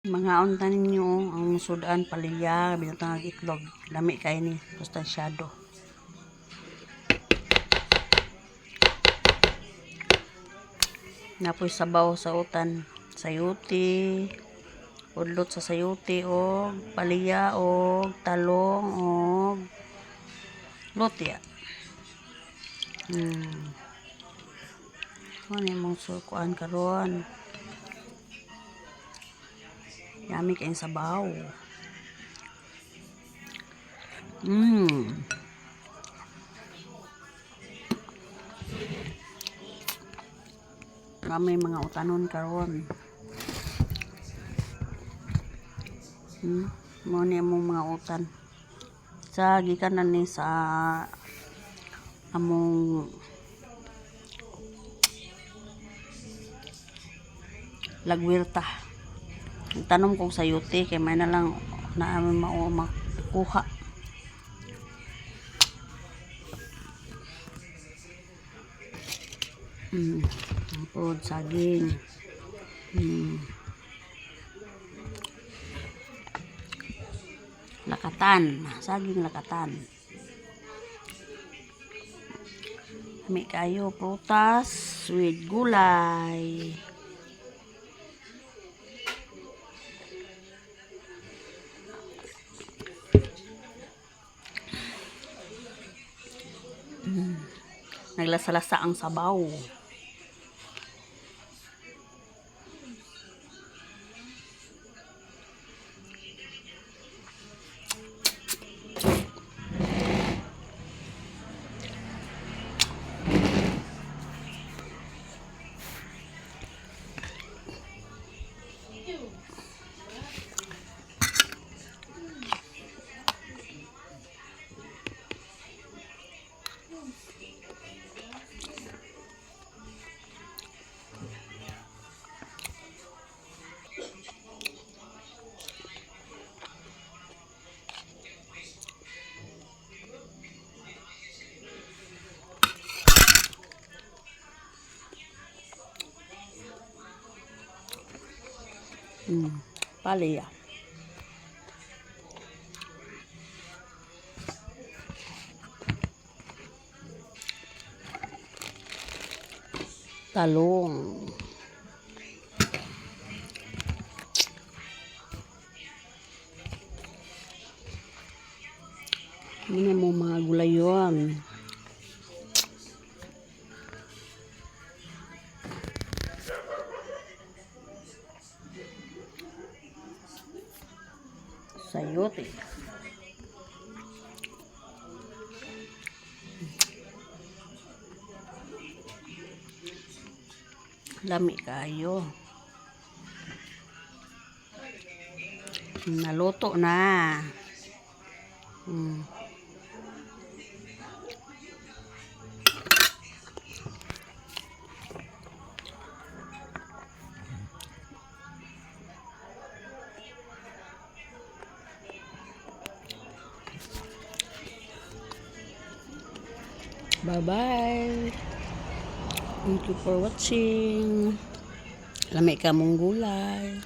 Mangaon ta ninyo ang sudan, palya, binutang itlog. Lami kay ni, sustansyado. Napoy sabaw sa utan, sayuti, udlot sa sayuti og palya og talong og lutia. Ano imong sukuan karon? Yummy kayong sabaw. Kami mga utanon karon. Mo ni among mga utan. Sa gikan na ni sa among lagwirta. Tanom kong sayuti kay may na lang na amin mao makuha. Pod saging. Lakatan, saging lakatan. Lami kayo prutas with gulay. Naglasa-lasa ang sabaw. Palya. Talong. Muna mo mga gulayon. Sayote. Lami kayo. Naluto na. Bye-bye. Thank you for watching. Lami ka mong gulay.